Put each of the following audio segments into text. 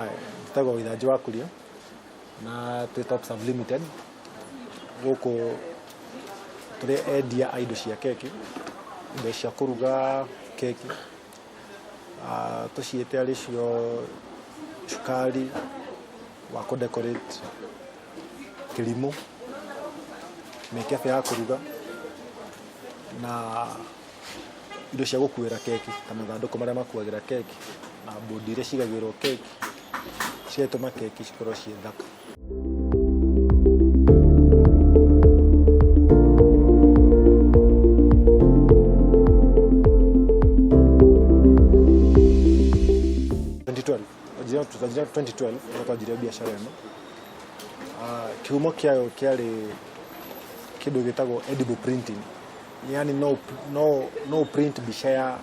Njĩtagwo Waithanjĩ wa Kuria na twĩ Top Serve Limited gũkũ tũrĩ endia a indo cia keki, indo cia kũruga keki, tũciĩte arĩ cio cukari wa kũ decorate, kĩrimũ, mĩkebe ya kũruga na indo cia gũkuĩra keki ta mathandũkũ marĩa makuagĩra keki na mbũndi iria cigagĩrwo keki cigatũma keki cikorwo ciĩ thaka. Twanjirie 2012 nĩguo twanjirie biacara ĩno. Kĩhumo kĩayo kĩarĩ kĩndũ gĩtagwo edible printing. Yani no, no, no print mbica ya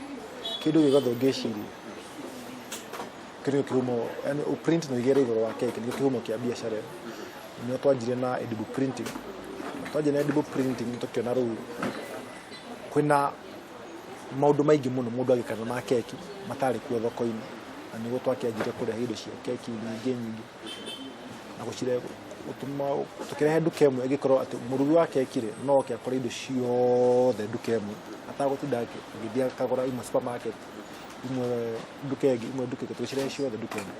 kĩndũ gĩothe ũngĩciria kĩu nĩkĩo kĩhumo yani ũprint na ũigĩrĩre igũrũ wa keki nĩkĩo kĩhumo kĩa biacara ĩno. Nĩo twanjirie na edible printing. Twanjia na edible printing tũkĩona rĩu kwĩna maũndũ maingĩ mũno mũndũ angĩka ma keki matarĩ kuo thoko-inĩ na nĩguo twakĩanjirie kũrehe indo cia keki nyingĩ nyingĩ na gũcirehe gũtũma tũkĩrehe nduka ĩmwe ĩngĩkorwo atĩ mũrugi wa keki rĩ no oke akore indo ciothe nduka ĩmwe atagũtinda agĩthiĩ akagũra imwe supermarket imwe nduka ĩngĩ imwe nduka ĩngĩ tũgĩcirehe ciothe nduka ĩmwe.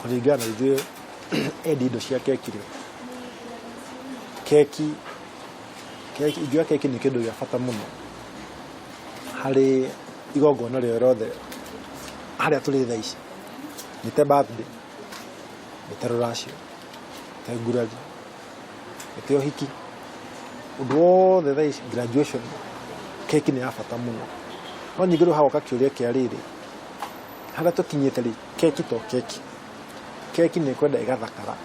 Kũringana na ithuĩ endia indo cia keki rĩ, keki keki ingiuga keki nĩ kĩndũ gĩa bata mũno harĩ igongona rĩo rĩothe harĩa tũrĩ thaa ici. Nĩ ta birthday, nĩ ta rũracio, nĩ ta ngurari, nĩ ta ũhiki, ũndũ wothe thaa ici graduation, keki nĩ ya bata mũno. No ningĩ rĩu hagoka kĩũria kĩa rĩrĩ, harĩa tũkinyĩte rĩ, keki to keki, keki nĩ ĩkwenda ĩgathakara,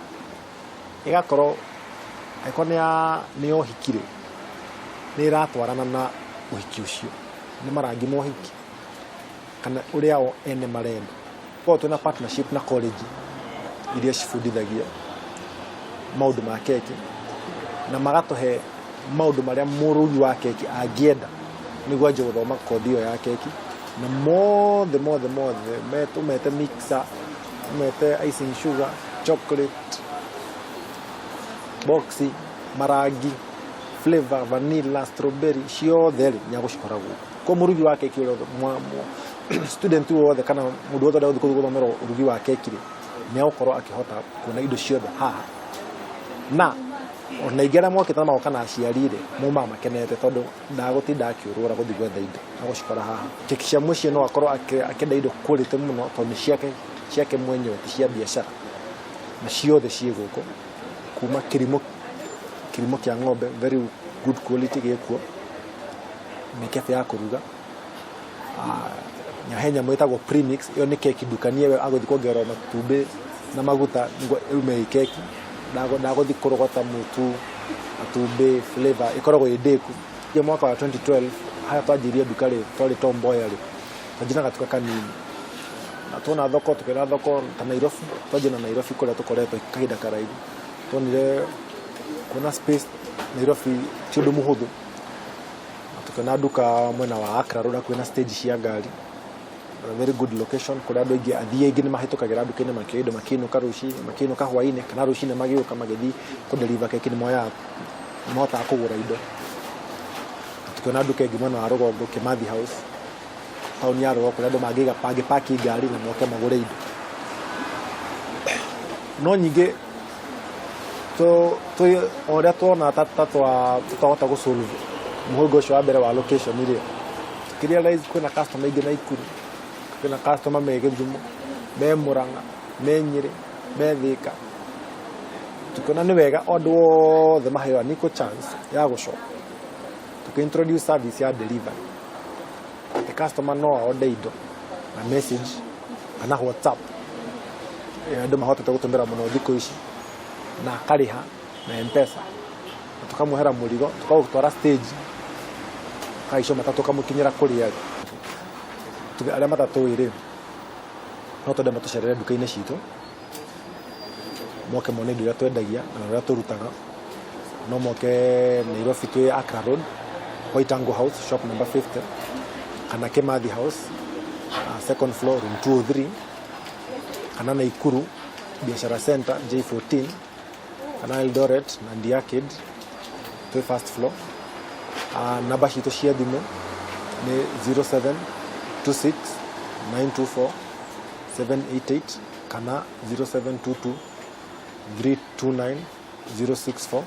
ĩgakorwo angĩkorwo nĩ ya nĩ ya ũhiki rĩ, nĩ ĩratwarana na ũhiki ũcio, nĩ marangi ma ũhiki kana ũrĩa o ene marenda. Koguo twĩna partnership na college iria cibundithagia maũndũ ma keki na magatũhe maũndũ marĩa mũrugi wa keki angĩenda nĩguo anjie gũthoma kothi ĩyo ya keki na mothe mothe mothe tũmete mixer, tũmete icing sugar, chocolate, box, marangi, flavor, vanilla, strawberry ciothe rĩ nĩ agũcikora gũkũ. Koguo mũrugi wa keki ũrĩa student wothe kana mũndũ wothe ũrĩa ũgũthiĩ gũthomera ũrugi wa keki rĩ nĩ egũkorwo akĩhota kuona indo ciothe haha na ona aingĩ arĩa mokĩte na magoka na aciari rĩ maumaga makenete tondũ ndagũtinda akĩũrũra gũthiĩ gwetha indo agũcikora haha. Keki cia mũciĩ no akorwo akĩenda indo quality mũno tondũ nĩ ciake ciake mwenyewe ti cia biacara na ciothe ciĩ gũkũ kuma kĩrimũ kĩrimũ kĩa ng'ombe very good quality gĩkuo, mĩkebe ya kũruga, he nyamũ ĩtagwo premix ĩyo nĩ keki ndukanie we agũthiĩ kuongerera matumbĩ na maguta nĩguo ĩume ĩ keki ndagũthiĩ kũrogota mũtu matumbĩ flavor ĩkoragwo ĩ ndĩku. Mwaka wa 2012 harĩa twanjirie nduka rĩ twarĩ Tom Mboya rĩ twanjirie na gatuka kanini na tuona thoko tũkĩona thoko ta Nairobi twanjia na Nairobi kũrĩa tũkoretwo kahinda karaihu tuonire kuona space Nairobi ti ũndũ mũhũthũ na tũkĩona nduka mwena wa Accra Road hakuhĩ na stage cia ngari a very good location kũrĩa andũ aingĩ athii aingĩ nĩ mahĩtũkagĩra nduka-inĩ makĩoya indo makĩinũka rũcinĩ makĩinũka hwainĩ kana rũcinĩ magĩũka magĩthiĩ kũ deliver keki nĩ moyaga nĩ mahotaga kũgũra indo. Na tũkĩona nduka ĩngĩ mwena wa rũgongo Kimathi House taũni ya rũgongo kũrĩa andũ mangĩiga mangĩpaki ngari na moke magũre indo. No ningĩ o ũrĩa tuona ta twahota gũ solve mũhĩnga ũcio wa mbere wa location rĩ, tũkĩ realize kwĩna customer aingĩ Naikuru, kwĩna customer me Gĩthumo, me Mũrang'a, me Nyĩrĩ, me Thĩka. Tũkĩona nĩ wega andũ othe maheo an equal chance ya gũ shop. Tũkĩ introduce service ya delivery. Atĩ customer no a order indo na message kana WhatsApp ĩrĩa andũ mahotete gũtũmĩra mũno thikũ ici na akarĩha na M-Pesa na tũkamũhera mũrigo tũkaũtwara stage akahaica matatũ ũkamũkinyĩra kũrĩa arĩ. Tuge arĩa matatũĩ rĩ, no twende matũcerere nduka-inĩ citũ moke mone indo iria twendagia na ũrĩa tũrutaga. No moke Nairobi twĩ Accra Road, White Angle House shop number 50 kana Kimathi House second floor room 203. Kana Naikuru Biashara Center J14, kana Eldoret Nandi Arcade, twĩ first floor. Namba citũ cia thimũ nĩ 0726 924 788 kana 0722 329 064,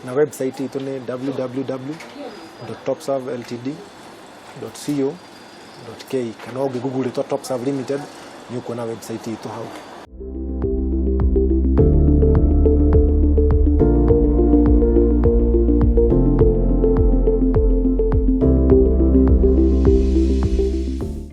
na website itũ nĩ www.topserveltd.co.ke, kana ũngĩ google rĩtwa Topserve Limited nĩ ũkuona website itũ hau.